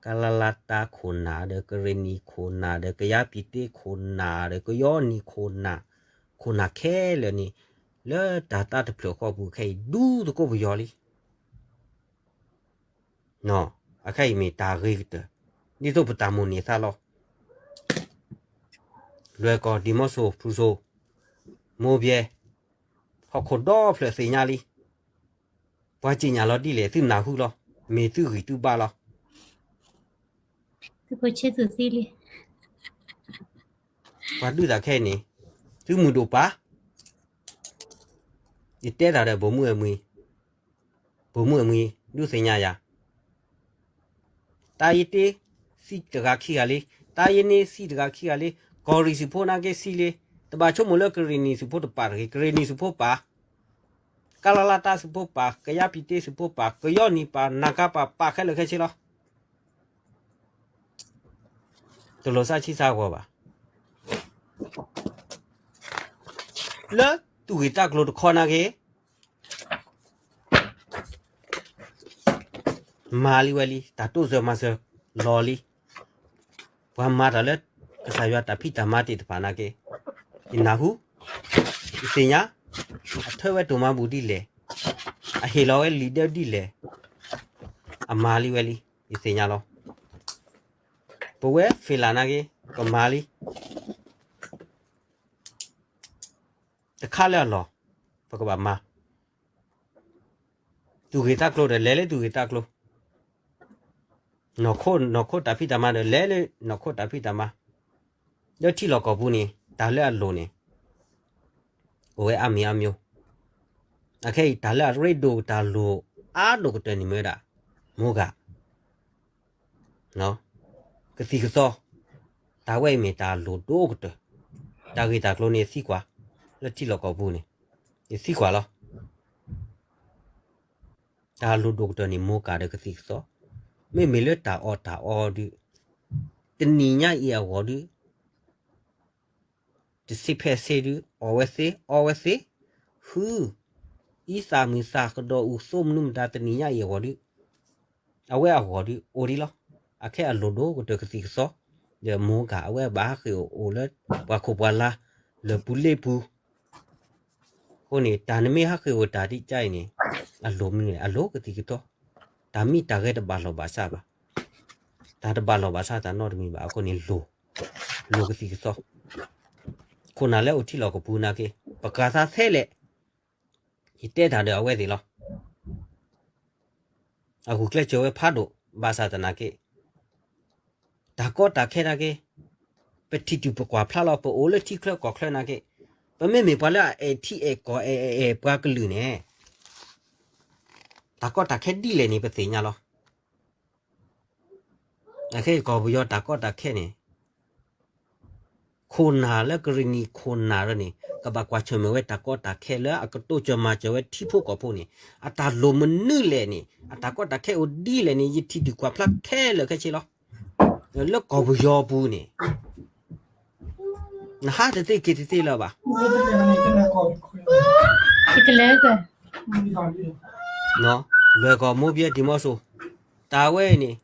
ကလါလါတၢ်ခိၣ်နၢ်ဒီး ကရ့ၣ်နံၣ်ခိၣ်နၢ်ဒီး ကယါပံၤတ့ခိၣ်နၢ်ဒီး ကယီနံၣ်ခိၣ်နၢ်, ခိၣ်နၢ်ခဲလၢာ်န့ၣ် လၢတၢ်တၢ်တဖျၢၣ်ဃီပူၤခဲအံၤ ဒူသကိးပယီၤလံ. အခဲအံၤမ့ၢ်တၢ်ဂ့ၤကတၢၢ် ဒ်သိးပတၢ်မိၣ်န့ၢ်သးလီၤ. လွဲၢ်ကီၢ် ဒံၣ်မီစိၤ ဖရူစိၤ မိၢ်ဘဲ ဟီၣ်ခိၣ်ဒီဖျၢၣ်သ့ၣ်ညါလံ. ပှၤစံၣ်ညီၣ်လီၤဒ်လဲၣ် သုနၢ်ဟူလီၤ. မ့ၢ်သုဂံၢ်သုဘါလီၤ. သုဖိဆ့သူးသံလံ. ပှၤဒုးသးခဲအံၤန့ၣ် သုမုၢ်ဒိၣ်ပၢ် ယတဲတၢ်ဒီး ဗိုလ်မှူးအမှံ, ဗိုလ်မှူးအမှံ ဒုးသ့ၣ်ညါယၤ တၢ်ယတ့ စံးတဂၤခံဂၤလံ, တၢ်ယန့ၣ် စံးတဂၤခံဂၤလံ, ကီၢ်ရ့ၣ်သုးဖိနာ်က့စံးလံ, တဘၣ်ဆိကမိၣ်လၢကရ့ၣ်နံၣ်သုးဖိတပာ်တဂ့ၤ, ကရ့ၣ်နံၣ်သုးဖိပာ်, ကလါလါတၢ်သုးဖိပာ်, ကယါပံၤတ့သုးဖိပာ်, ကယီနံၣ်ပာ်, နၢ်ကါပာ်, ပာ်ခဲလၢာ်ခဲဆ့လီၤ. တလိၣ်သးဆံးသးဂီၤဘၣ်. လၢသူၣ်ဂ့ၢ်သးကျိၤတခီနာ်က့ မၤလံဝဲလံ, တၢ်တိစၢၤမၤစၢၤလီၤလံ. ပှၤမၤတၢ်လၢ ကစၢ်ယွၤတၢ်ဖံးတၢ်မၤသ့ၣ်တဖၣ်နာ်က့ ယနၢ်ဟူ, ယသ့ၣ်ညါ, အထၢဝဲတိၢ်မၤဘူၣ်ဒ်လဲၣ်, အဟ့ၣ်လီၤဝဲလံာ်ဒၢဒ်လဲၣ်, အမၤလံဝဲလံ, ယသ့ၣ်ညါလီၤ. ပဝဲဖ့လၢ်နာ်က့ ပမၤလံ. တခါလၢအလီၢ် ပကဘၣ်မၤ. သူၣ်ဂ့ၢ်သးကျိၤဒီး လဲၤလၢသူၣ်ဂ့ၢ်သးကျိၤ, နီၢ်ခိနီၢ်ခိတၢ်ဖံးတၢ်မၤဒီး လဲၤလၢနီၢ်ခိတၢ်ဖံးတၢ်မၤ. လၢထံလီၢ်ကီၢ်ပူၤန့ၣ် တၢ်လၢအလိၣ်န့ၣ် အိၣ်ဝဲအါမံၤအါမံၤ. အခဲအံၤ တၢ်လၢအရ့ဒိၣ် တၢ်လိၣ်အါဒိၣ်ကတၢၢ်န့ၣ်မ့ၢ်ဝဲဒၣ် မိၢ်ဂၤ ကသံၣ်ကသီ, တၢ်ဝဲအံၤမ့ၢ်တၢ်လိၣ်ဒိၣ်ကတၢၢ်. တၢ်ဂ့ၢ်တၢ်ကျိၤန့ၣ်သံကွၢ်, လၢထံလီၢ်ကီၢ်ပူၤန့ၣ် ယသံကွၢ်လီၤ. တၢ်လိၣ်ဒိၣ်ကတၢၢ်န့ၣ် မိၢ်ဂၤဒီးကသံၣ်ကသီ, မ့မ့ၢ်လၢတၢ်အီၣ်တၢ်အီဒုး, တနံၤညါအံၤအဂီၢ်ဒုး တဆံးဖဲဆ့ဒုး အီၣ်ဝဲသ့ အီဝဲသ့, ဟု, အံသၣ်မုၢ်သၣ်ကဒီးအူသိမနုၤမတၤ တနံၤညါအံၤအဂီၢ်ဒုး, အဝဲအဂီၢ်ဒုး အိၣ်ဒံးလီၤ. အခဲအံၤအလိၣ်ဒိၣ်ကတၢၢ်ကသံၣ်ကသီ, ဒီးမိၢ်ဂၤ အဝဲဘၣ်ဟးဃ့ၢ်အိၣ်လၢပှၤခိၣ်ပှၤလါ လၢပူၤလ့ပူၤ. အဃိန့ၣ် တၢ်နမ့ၢ်ဟးဃ့ၢ်အိၣ်တၢ်ဒ်အံၤန့ၣ် အလိၣ်မနုၤလဲၣ်, အလိၣ်ကသံၣ်ကသီ, တၢ်မ့ၢ်တၢ်ဂဲၤတဘၣ်လီၢ်ဘၣ်စးဘၣ်, တၢ်တဘၣ်လီၢ်ဘၣ်စးတၢ်နီတမံၤဘၣ်. အဃိန့ၣ်လိၣ်, လိၣ်ကသံၣ်ကသီ. ခိၣ်နၢ်လၢအိၣ်ထံလီၢ်ကပူၤနာ်က့ ပကၤသးထဲလဲၣ်, ယတဲတၢ်ဒီးအဝဲသ့ၣ်လီၤ. အဂုာ်ကျဲးစၢးဝဲဖးဒိၣ် ဘၣ်ဆၣ်သနာ်က့ တၢ်ကီတၢ်ခဲနာ်က့ ပထံၣ်တုၤပကွၢ်ဖျါလီၤ. ပအိၣ်လၢထံချၢကီၢ်ချၢနာ်က့ ပမ့မ့ၢ်ပှၤလၢအအဲၣ်ထံအဲၣ်ကီၢ် အဲၣ်အဲၣ်အဲၣ်ပှၤကလုာ်န့ၣ် တၢ်ကီတၢ်ခဲဒ်လဲၣ်န့ၣ် ပသ့ၣ်ညါလီၤ. အခဲကီၢ်ပယီၤတၢ်ကီတၢ်ခဲန့ၣ် ခိၣ်နၢ်လၢကရ့ၣ်နံၤခိၣ်နၢ်ရၢန့ၣ် ကဘၣ်ကွၢ်ဆၢၣ်မဲာ်ဝဲတၢ်ကီတၢ်ခဲလၢအကတိၤစၢၤမၤစၢၤဝဲထံဖိကီၢ်ဖိန့ၣ် အတၢ်လိၣ်မနုၤလဲၣ်န့ၣ် အတၢ်ကီတၢ်ခဲအိၣ်ဒ်လဲၣ်န့ၣ် ယထံၣ်တုၤကွၢ်ဖျါခဲလၢာ်ခဲဆ့လီၤ. လၢကီၢ်ပယီၤပူၤန့ၣ် နဟးတသ့က့ၤတသ့လၢၤဘၣ်. ကလဲက လွဲၢ်ကီၢ်မိၢ်ပယဲၢ်ဒံၣ်မီၤစိၤ တၢ်ဝဲအံၤန့ၣ်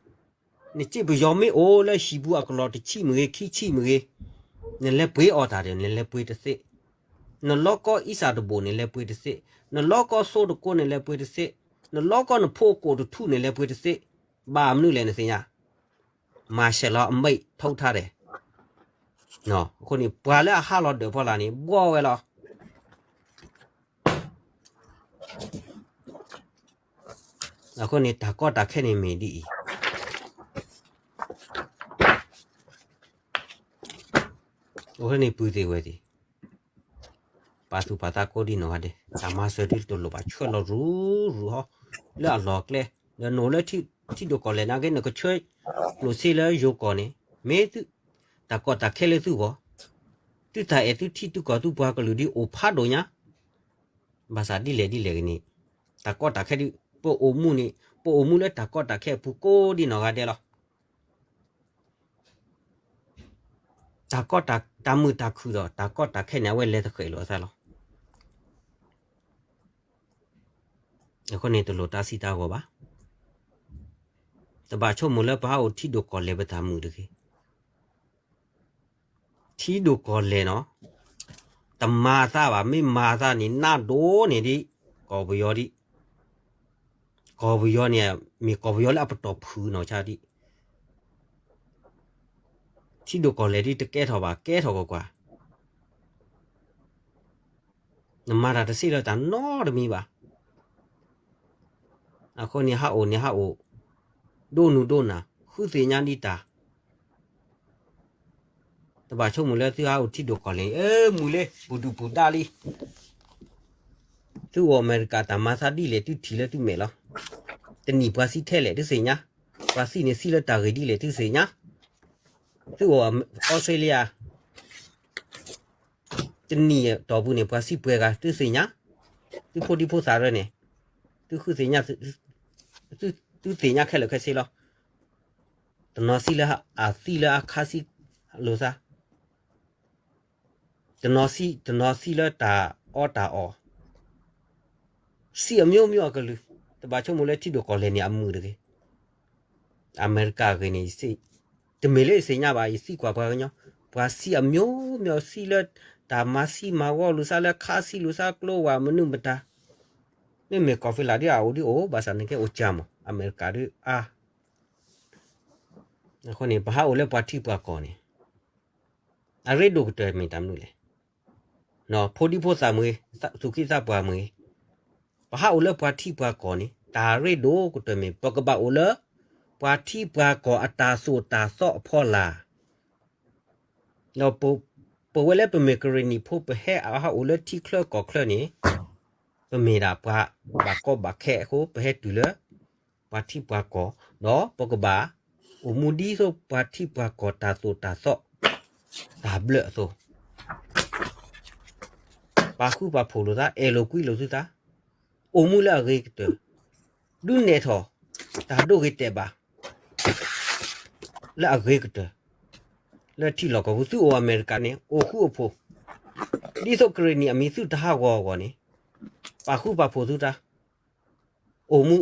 နစ့ပယီၤမ့ၢ်အိၣ်လၢဟံၣ်ပူၤအကလီၢ်တဆံမ့ၢ်ဂ့ၤ ခံဆံမ့ၢ်ဂ့ၤ နလဲၤပှ့ၤအီၣ်တၢ်ဒီး နလဲၤပှ့ၤတသ့, နလီကီအံစၢ်တဘိၣ်န့ၣ် လဲၤပှ့ၤတသ့, နလီကီသိတကိးန့ၣ် လဲၤပှ့ၤတသ့, နလီကီနဖိအကိာ်တထူန့ၣ် လဲၤပှ့ၤတသ့, ဘၣ်မနုၤလဲၣ်နသ့ၣ်ညါ, မၤရှဲလီၤအမိတ် ထုတ်ထားတယ်. အဃိန့ၣ် ပှၤလၢအဟးလီၤဒၢးဖီလာ်န့ၣ် ဘှီဝဲလီၤ. အဃိန့ၣ် တၢ်ကီတၢ်ခဲန့ၣ်မ့ၢ်ဒ်အံၤ, အဃိန့ၣ် ပုၢ်သ့ၣ်ဝဲၢ်သ့ၣ်, ပာ်သူၣ်ပာ်သးကိးဒံနီၢ်ဂၤဒဲး, တၢ်မၤစၢၤဒ်တလိၣ်ဘၣ် ဆှၢလီၤရူၤရူၤဟီ လၢအလီၢ်အကျဲ, ဒီးနအိၣ်လၢထံဒိၣ်ကီၢ်လဲၢ်နာ်က့ နကဆှၢကျိၣ်စ့လၢယိၤကီၢ်န့ၣ် မ့ၢ်သု, တၢ်ကီတၢ်ခဲလၢသုဂီၢ်, သုတၢ်အဲၣ်သုထံသုကီၢ်သုပှၤကလုာ်ဒ်အိၣ်ဖးဒိၣ်ညါ ဘၣ်ဆၣ်ဒ်လဲၣ်ဒ်လဲၣ်ဂ့ၤန့ၣ်, တၢ်ကီတၢ်ခဲဒ် ပအိၣ်မူန့ၣ် ပအိၣ်မူလၢတၢ်ကီတၢ်ခဲအပူၤကိးဒံနီၢ်ဂၤဒဲးလီၤ. တၢ်ကီတၢ်, တၢ်မုာ်တၢ်ခုၣ်ဒီး တၢ်ကီတၢ်ခဲန့ၣ် အဝဲလဲၤတဃဲးလိာ်အသးလီၤ. အဃိန့ၣ် တလိၣ်တၢ်စံးတၢ်ဂီၤဘၣ်. တဘၣ်ဆိကမိၣ်လၢပဟးအိၣ်ထံဒိၣ်ကီၢ်လဲၢ်ပတၢ်မုာ်တဂ့ၤ. ထံဒိၣ်ကီၢ်လဲၢ်နီၤ, တမၤသးဘၣ်, မ့ၢ်မၤသးန့ၣ် နးဒိၣ်န့ၢ်ဒံး ကီၢ်ပယီၤဒံး, ကီၢ်ပယီၤန့ၣ် မ့ၢ်ကီၢ်ပယီၤလၢအပတီၢ်ဖုးနီၢ်ဆါဒံး, ထံဒိၣ်ကီၢ်လဲၢ်ဒံးတကဲထီၣ်ဘၣ်, ကဲထီၣ်ကွၢ်ကွၢ် နမၤတၢ်တသ့လၢၤတၢ်နီတမံၤဘၣ်. အဃိန့ၣ်ဟးအိၣ်န့ၣ်ဟးအိၣ်, ဒိၣ်နုၢ်ဒိၣ်နၢ်, ဃုသ့ၣ်ညါဒံးတၢ်, တဘၣ်ဆိကမိၣ်လၢသုဟးအိၣ်ထံဒိၣ်ကီၢ်လဲၢ်, အၢ မုာ်လံ, ပူၤဒုၣ်ပူၤဒါလံ. သုအိၣ်အမဲရကၤတၢ်မၤသးဒ်လဲၣ် သုထံၣ်လၢသုမဲာ်လီၤ. တနံၣ်ပှၤသံထဲလဲၣ် သုသ့ၣ်ညါ, ပှၤသံန့ၣ်သံလၢတၢ်ဂ့ၢ်ဒ်လဲၣ် သုသ့ၣ်ညါ. သုအိၣ်အီစထြ့လယါ တနံၣ်တီၢ်ပူၤန့ၣ် ပှၤသံပှဲၤဂၤ သုသ့ၣ်ညါ, သုဖိဒံဖိသၣ်ရၢန့ၣ်, သုဃုသ့ၣ်ညါ, သုသ့ၣ်ညါခဲလၢာ်ခဲဆ့လီၤ. တနီၤသံလၢအသံလၢအခါသံလိာ်သး, တနီၤသံ, တနီၤသံလၢတၢ်အီတၢ်အီ, သံအမျိုးမျိုးအကလုာ်, တဘၣ်ဆိကမိၣ်လၢထံဒိၣ်ကီၢ်လဲၢ်န့ၣ်အမုာ်တဂ့ၤ. အမဲရကၤအဂ့ၢ်န့ၣ် တမ့ၢ်လၢယသ့ၣ်ညါဘၣ်, ယသံကွၢ်ပှၤကညီ, ပှၤသံအမျိုးမျိုး သံလၢတၢ်မၤသံမၤဂီၤလိာ်သးလၢခါသံလိာ်သးကျိဝဲမနုၤမတၤ, မ့မ့ၢ်ကီၢ်ဖံလးဒ်အအိၣ်ဒ်အိၣ် ဘၣ်ဆၣ်န့ၣ်ကဲအိၣ်ကၢ်မး အမဲရကၤဒ်အါ. အဃိန့ၣ် ပဟးအိၣ်လၢပှၤထံပှၤကီၢ်န့ၣ် အရ့ဒိၣ်ကတၢၢ်မ့ၢ်တၢ်မနုၤလဲၣ်. ဖိဒံဖိသၣ်မ့ၢ်ဂ့ၤ, သူၣ်က့သးပှၢ်မ့ၢ်ဂ့ၤ, ပဟးအိၣ်လၢပှၤထံပှၤကီၢ်န့ၣ် တၢ်ရ့ဒိၣ်ကတၢၢ်မ့ၢ် ပကဘၣ်အိၣ်လၢ ပှၤထံပှၤကီၢ်အတၢ်သိၣ်တၢ်သီအဖီလာ်, ဒီးပဝဲလၢပမ့ၢ်ကရ့ၣ်နံၣ်ဖိ ပဟဲဟးအိၣ်လၢထံချၢကီၢ်ချၢန့ၣ် ပမ့ၢ်ဒၣ်ပှၤဘၣ်ကီဘၣ်ခဲအဃိ ပဟဲတုၤလၢ ပှၤထံပှၤကီၢ်, ဒီးပကဘၣ်အိၣ်မူဒ်သိးပှၤထံပှၤကီၢ်တၢ်သိၣ်တၢ်သီ တၢ်ဘျၢအသိး, ပာ်ဃူပာ်ဖိးလိာ်သး အဲၣ်လိာ်ကွံလိာ်သုသး, အိၣ်မူလၢအဂ့ၤကတၢၢ်, ဒုးနဲၣ်ထီၣ် တၢ်ဒိဂ့ၤတဲာ်ဘၣ် လၢအဂ့ၤကတၢၢ်, လၢထံလီၢ်ကီၢ်ပူၤ သုအိၣ်အမဲရကၤန့ၣ် အိၣ်ဃူအိၣ်ဖိး, ဒ်သိးကရ့ၣ်နံၣ်အမံၤသုတဟးဂီၤအဂီၢ်န့ၣ်, ပာ်ဃူပာ်ဖိးသုတၢ်, အိၣ်မူ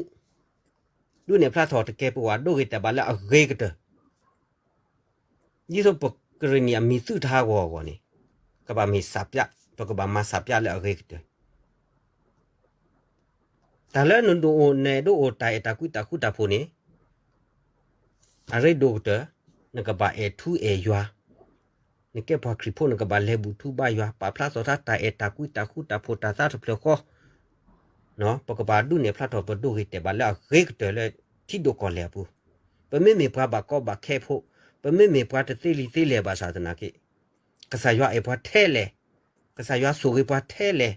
ဒုးနဲၣ်ဖျါထီၣ်တကဲပဝး ဒိဂ့ၤတဲာ်ဘၣ်လၢအဂ့ၤကတၢၢ်, ဒ်သိးပကရ့ၣ်နံၣ်အမံၤသုးတဟးဂီၤအဂီၢ်န့ၣ် ကဘၣ်မ့ၢ်စးပျး, ပကဘၣ်မၤစးပျးလၢအဂ့ၤကတၢၢ်. တၢ်လၢနဒိၣ်အိၣ် နအဲၣ်ဒိးအိၣ်တၢ်အဲၣ်တၢ်ကွံတၢ်ဃူတၢ်ဖိးန့ၣ် အရ့ဒိၣ်ကတၢၢ်, နကဘၣ်အဲၣ်ထူအဲၣ်ယွၤ, နကဲပှၤခရံာ်ဖိ နကဘၣ်လဲၤဘူၣ်ထူဘါယွၤ, ပာ်ဖျါသီၣ်ထီၣ်တၢ်အဲၣ်တၢ်ကွံတၢ်ဃူတၢ်ဖိး တၢ်သးတဖျၢၣ်ဃီ, ပကဘၣ်ဒုးနဲၣ်ဖျါထီၣ်ပဒိဂ့ၤတဲာ်ဘၣ်လၢအဂ့ၤကတၢၢ်လၢထံဒိၣ်ကီၢ်လဲၢ်အပူၤ, ပမ့မ့ၢ်ပှၤဘၣ်ကီဘၣ်ခဲဖိ, ပမ့မ့ၢ်ပှၤတသ့လံာ်သ့လဲၢ်ဘၣ်ဆၣ်သနာ်က့, ကစၢ်ယွၤအဲၣ်ပှၤထဲလဲၣ်, ကစၢ်ယွၤဆိၣ်ဂ့ၤပှၤထဲလဲၣ်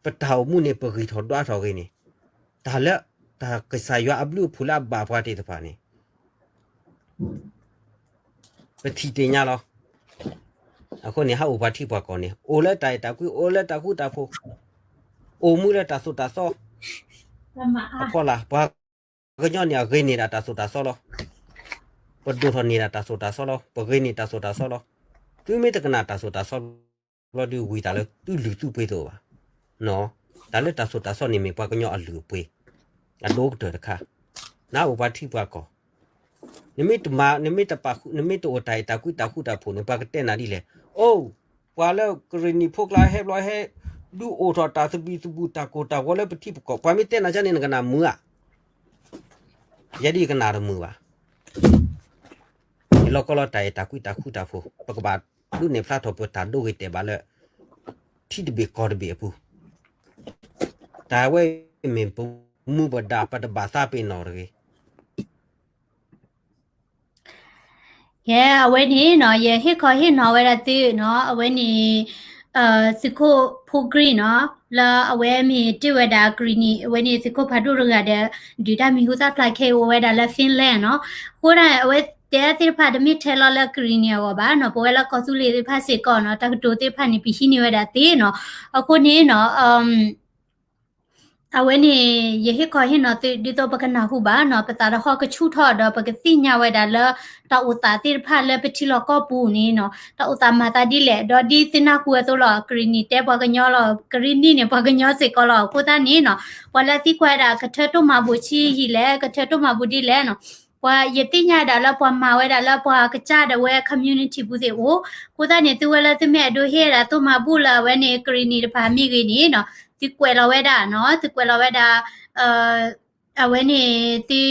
ပတၢ်အိၣ်မူန့ၣ် ပဂံၢ်ထီၣ်ဒွးထီၣ်ဂ့ၤန့ၣ်, တၢ်လၢ တၢ်ကစၢ်ယွၤအဘျုးအဖှိၣ်လၢအဘၣ်ပှၤသ့ၣ်တဖၣ်န့ၣ် ပထံၣ်တ့ၢ်ညါလီၤ. အဃိန့ၣ် ဟးအိၣ်ပှၤထံပှၤကီၢ်န့ၣ် အိၣ်လၢတၢ်အဲၣ်တၢ်ကွံ, အိၣ်လၢတၢ်ဃူတၢ်ဖိး, အိၣ်မူလၢတၢ်သိၣ်တၢ်သီအဖီလာ်, ပှၤကညီန့ၣ် အဂ့ၤန့ၢ်ဒၣ်တၢ်သိၣ်တၢ်သီလီၤ. ပဒိၣ်ထီၣ်န့ၢ်ဒၣ်တၢ်သိၣ်တၢ်သီလီၤ. ပဂ့ၤန့ၢ်တၢ်သိၣ်တၢ်သီလီၤ. သုမ့ၢ်တကနၣ်တၢ်သိၣ်တၢ်သီ ဘျီဒုးဝံၤတၢ်လၢသုလုၢ်သုပှ့ၤတအိၣ်ဘၣ်. တၢ်လၢတၢ်သိၣ်တၢ်သီန့ၣ်မ့ၢ်ပှၤကညီအလုၢ်အပှ့ၤ အဒိၣ်ကတၢၢ်တခါ. နအိၣ်ပှၤထံပှၤကီၢ်, နမ့ၢ်တမၤ, နမ့ၢ်တပာ်ဃုာ်, နမ့ၢ်တအိၣ်တၢ်အဲၣ်တၢ်ကွံတၢ်ဃူတၢ်ဖိးန့ၣ် ပှၤကတဲနၤဒ်လဲၣ်. အိၣ်, ပှၤလၢကရ့ၣ်နံၣ်ဖိကျါဟဲဘျီဟဲ ဒုးအိၣ်ထီၣ်တၢ်သဘံၣ်သဘုၣ်တၢ်ကိၢ်တၢ်ဂီၤလၢပထံပကီၢ်, ပှၤမ့ၢ်တဲနၤကန့ၣ် နကနၣ်မုာ်ဧါ. ယဲဒ်ယကနၣ်တမုာ်ဘၣ်. ယလီၢ်ကီလီၤတၢ်အဲၣ်တၢ်ကွံတၢ်ဃူတၢ်ဖိး ပကဘၣ်ဒုးနဲၣ်ဖျါထီၣ်ပတၢ်ဒိဂ့ၤတဲာ်ဘၣ်လၢ ထံတဘ့ၣ်ကီၢ်တဘ့ၣ်အပူၤ, တၢ်ဝဲမ့ၢ်ပမူပဒါ ပတဘၣ်သးပ့ၤနီၣ်တဂ့ၤ. ကဲ အဝဲန့ၣ်နီၤ ယဟ့ၣ်ခီဟ့ၣ်နီၤဝဲဒၣ်သုနီၤ အဝဲန့ၣ် သုးခိၣ်ဖိကြံနီၤ လၢအဝဲမ့ၢ်တ့ၢ်ဝဲဒၣ်ကရံၣ်နံၣ် အဝဲန့ၣ်သုးခိၣ်ဖးဒိၣ်တဂၤဒီး ဒုးတၢ်မံၤဟူသၣ်ဖျါခဲအံၤအိၣ်ဝဲဒၣ်လၢ Finland နီၤ. အဃိဒၣ် အဝဲတဲသ့ၣ်တဖၣ်တမ့ၢ်ထဲလီၤလၢကရံၣ်နံၣ်အဂီၢ်ဘၣ်နီၤ ပဝဲလၢကီၢ်သူလ့ၤသ့ၣ်တဖၣ်စ့ၢ်ကီးနီၤ တၢ်ကတိၤသ့ၣ်တဖၣ်န့ၣ် ပဟံးန့ၢ်ဝဲဒၣ်သ့နီၤ. အဃိန့ၣ်နီၤ အဝဲန့ၣ် ယဟ့ၣ်ခီဟ့ၣ်နီၤသု ဒ်သိးပကနၢ်ဟူဘၣ်နီၤ ပသးတဟီၣ်ကဆူၣ်ထီၣ်ဒီး ပကသ့ၣ်ညါဝဲဒၣ်လၢ တၢ်အိၣ်သးသ့ၣ်တဖၣ်လၢပထံလီၢ်ကီၢ်ပူၤန့ၣ်နီၤ တၢ်အိၣ်သးမၤသးဒ်လဲၣ် ဒီးဒ်သုနၢ်ဟူအသိးလီၤ ကရံၣ်နံၣ်တဲပှၤကညီလီၤ ကရံၣ်နံၣ်န့ၣ် ပှၤကညီစ့ၢ်ကီးလီၤ. အဃိသတးန့ၣ်နီၤ ပှၤလၢသံကွၢ်ဝဲဒၣ် ကထၢတိၢ်မၤဘူၣ်ဆံးယံာ်လဲၣ် ကထၢတိၢ်မၤဘူၣ်ဒ်လဲၣ်နီၤ ပှၤယသ့ၣ်ညါဒၣ်လၢပှၤမၤဝဲဒၣ်လၢပှၤကစၢ်ဒၣ်ဝဲ community ပူၤသ့ၣ်အိၣ်. အဃိသတးန့ၣ် သုဝဲလၢသုမ့ၢ်အဲၣ်ဒိးဟ့ၣ်ဒၣ်တိၢ်မၤဘူၣ်လၢအဝဲန့ၣ် ကရံၣ်နံၣ်တဖၣ်မ့ၢ်ဂ့ၤန့ၣ်နီၤ သုကွဲးလီၤဝဲဒၣ်နီၤ သုကွဲးလီၤဝဲဒၣ် အဝဲန့ၣ်သု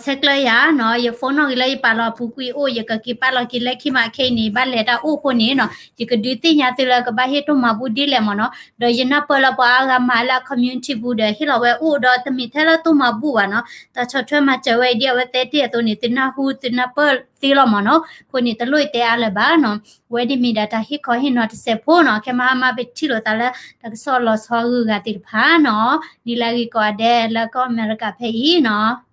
ဆဲးကျၢယၤနီၤ ယ phone နီၣ်ဂံၢ်လၢယပာ်လီၤအပူၤကွံာ်အိၣ် ယကက့ၤပာ်လီၤက့ၤလၢခံမး ခဲအံၤန့ၣ် ဘၣ်လဲၤတၢ်အိၣ်အဃိန့ၣ်နီၤ ယကဒုးသ့ၣ်ညါသုလၢကဘၣ်ဟ့ၣ်တိၢ်မၤဘူၣ်ဒ်လဲၣ်မ့ၢ်နီၤ ဒီးယနၢ်ပၢၢ်လၢပှၤအါဂၤမၤလၢအ community ပူၤဒီးဟ့ၣ်လီၤဝဲအိၣ်ဒီးတမ့ၢ်ထဲလၢတိၢ်မၤဘူၣ်ဘၣ်နီၤ တၢ်ဆီၣ်ထွဲမၤစၢၤဝဲဒ်အဝဲသ့တ့ၢ်အသိးန့ၣ် သုနၢ်ဟူသုနၢ်ပၢၢ်သ့လီၤမ့ၢ်နီၤ အဃိန့ၣ် တလိၣ်တဲအါလၢၤဘၣ်နီၤ အဝဲန့ၣ်မ့ၢ်ဒၣ်တၢ်ဟ့ၣ်ခီဟ့ၣ်နီၤတစဲးဖိနီၤ ခဲမဟါမးပထံၣ်လိာ်သးလၢ တၢ်ကစီၣ်လီၤဆီဂုၤဂၤသ့ၣ်တဖၣ်နီၤ ဒ်လဲၣ်ဂ့ၤကိးဂၤဒဲးလၢကီၢ်အမဲရကၤဖဲအံၤနီၤ